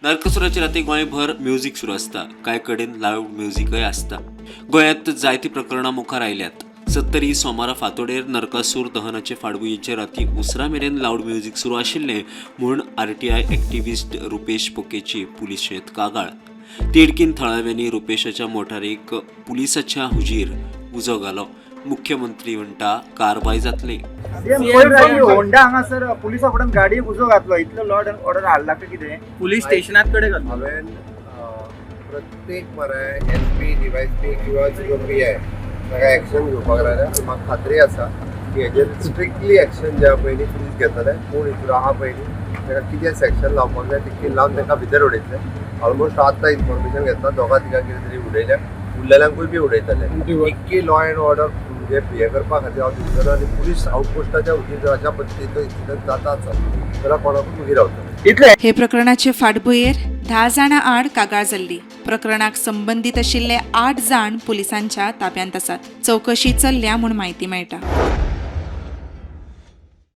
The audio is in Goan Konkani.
नरकासुराचे राती गोंयभर म्युजीक सुरू आसता. कांय कडेन लावड म्युजीकय आसता. गोंयांत जायतीं प्रकरणां मुखार आयल्यात. सत्तरी सोमारा फांतोडेर नरकासूर दहनाचे फाटभुंयेचे राती उसरां मेरेन लावड म्युजीक सुरू आशिल्लें म्हूण आरटीआय एक्टिव्हिस्ट रुपेश पोकेची पुलिशेंत कागाळ. तिडकीन थळाव्यांनी रुपेशाच्या मोटारीक पुलिसाच्या हुजीर उजो घालो. मुख्यमंत्री म्हणटा कारवाय जातली. पयर राती होंडा हांगासर पुलिसा फुड्यान गाडयेक उजो घातलो. इतलो लॉ अँड ऑर्डर हाडला काय कितें? पुलीस स्टेशनात कडेन घातलो. हांवें प्रत्येक मरे एस पी, डीवायएसपी किंवा जो पी I ताका एक्शन घेवपाक लागल्या आनी म्हाका खात्री आसा की हेजेर स्ट्रिक्टली एक्शन जे आहा पयलीं पुलीस घेतले. कोण हितून आहा पयलीं ताका कितें सेक्शन लावपाक जाय तितकें लावन ताका भितर उडयतले. ऑलमोस्ट आतां इन्फॉर्मेशन घेतला, दोगां तिगां कितें तरी उडयल्या, उरलेल्यांकूय बी उडयतले. इतकी लॉ एंड ऑर्डर म्हणजे हें करपा खातीर हांव दिवचो ना आनी पुलीस आउटपोस्टाच्या हुजीर जर अशा पद्दतीचो इन्सिडंट जाता आसत जाल्यार कोणाकूच हुजीर रावतले. इतलें. हे प्रकरणाचे फाटभुंयेर 10 जाणां आड कागाळ जाल्ली. प्रकरणाक संबंदीत आशिल्ले 8 जाण पुलिसांच्या ताब्यांत आसात. चवकशी चल्ल्या म्हूण म्हायती मेळटा.